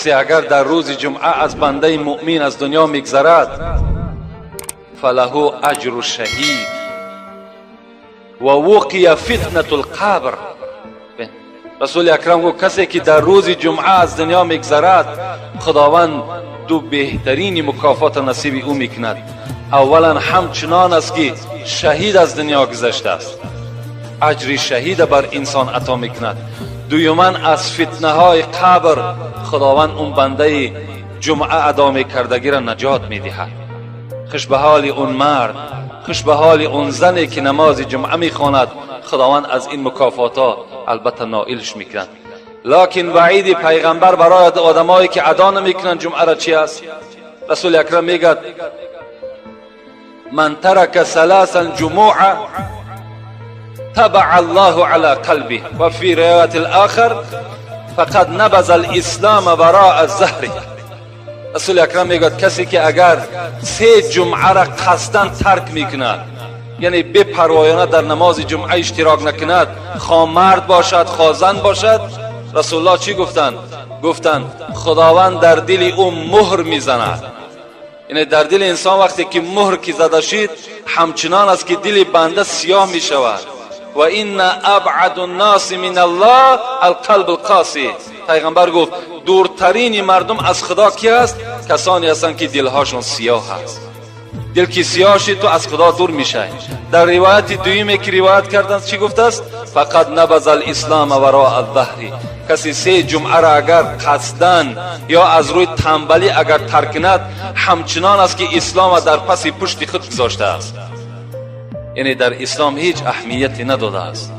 Агар дар рӯзи ҷумъа аз бандаи муъмин аз дунё мегзарад, فله أجر الشهيد ووقي فتنة القبر. Расули акрам гуфт: касе ки дар рӯзи ҷумъа аз дунё мегзарад, худованд ду беҳтарини мукофота насиби ӯ мекунад. Аввалан, ҳамчунон аст, ки шаҳид аз дунё гузаштааст, аҷри шаҳида бар инсон ато мекунад. Дуюман, аз фитнаҳои қабр худованд он бандаи ҷумъа адо мекардагиро наҷот медиҳад. Хуш ба ҳоли он мард, хуш ба ҳоли он зане, ки намози ҷумъа мехонад. Худованд аз ин мукофотҳо албатта ноилш мекунад. Локин ваъиди пайғамбар барои одамое, ки адо намекунанд ҷумъаро, чи аст? Расули акрам мегӯяд: من ترك ثلاثا جمعة طبع الله على قلبه، وفي رواية الآخر فقد نبذ الإسلام وراء ظهره. Расули акрам мегӯяд: касе ки агар се ҷумъаро қасдан тарк мекунад, яъне бепарвоёна дар намози ҷумъа иштирок накунад, хо мард бошад, хо зан бошад, расулуллоҳ чӣ гуфтанд? Гуфтанд: худованд дар дили ӯ муҳр мезанад. Яъне дар дили инсон вақте ки муҳр ки зада шид, ҳамчунон аст, ки дили банда сиёҳ мешавад. وإن أبعد الناس من الله القلب القاسي. Пайғамбар гуфт: дуртарини мардум аз худо ки аст? Касоне ҳастанд, ки дилҳошон сиёҳ аст. Дил ки сиёҳ шид, ту аз худо дур мешавӣ. Дар ривояти дуюме, ки ривоят карданд, чӣ гуфтааст? فقد نبذ الإسلام وراء ظهره. Каси се ҷумъаро агар қасдан ё аз рӯи тамбалӣ агар тарк кунад, ҳамчунон аст, ки ислома дар паси пушти худ гузоштааст, яъне дар ислом ҳеҷ аҳамияте надодааст.